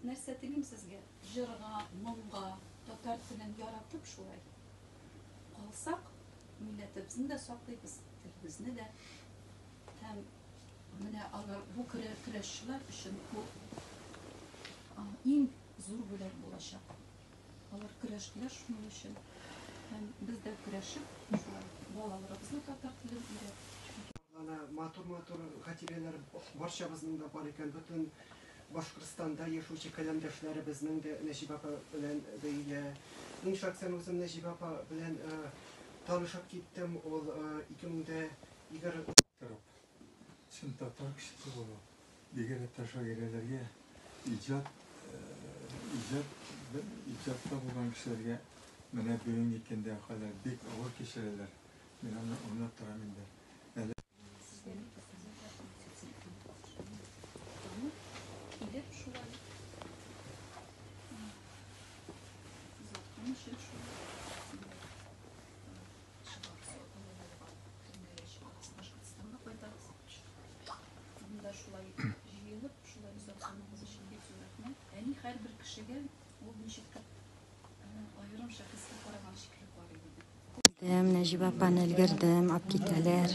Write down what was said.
Нәрсә телим сезгә, җырга, моңга, татар телен яратып шулай калсак, милләтебезне дә саклыйбыз, телебезне дә. Һәм менә алар бу көрәшчеләр өчен бу иң зур бүләк булачак. Алар көрәштеләр шуның өчен. Һәм без дә көрәшеп, шулай балаларыбызны татар телен өйрәтеп. Ана матур-матур хатирәләр барчабызның да бар икән. Бөтен Башкортстанда яшәүче каләмдәшләребезнең дә Нәҗибә апа белән бәйле. Мин шәхсән үзем Нәҗибә апа белән танышып киттем. Ул 2020 Торып, чын татар кешесе булу, бигрәк тә шагыйрәләргә, иҗат, иҗат, иҗатта булган кешеләргә менә бүгенге көндә хәлләр бик авыр кичерәләр. Мин аны аңлап торам инде. Әле. Сезгә бик зур рәхмәт сүзләрен танып, килеп шулай озаткан өчен шулай. Чыгабыз авылга, төнгә чыгабыз, Башкортстанга кайтабыз. Монда шулай җыелып, шулай озатканыгыз өчен бик зур рәхмәт. Әни һәрбер кешегә ул ничектер аерым шәхескә караган шикелле карый иде. Нәҗибә апаны өлгердем, алып китәләр.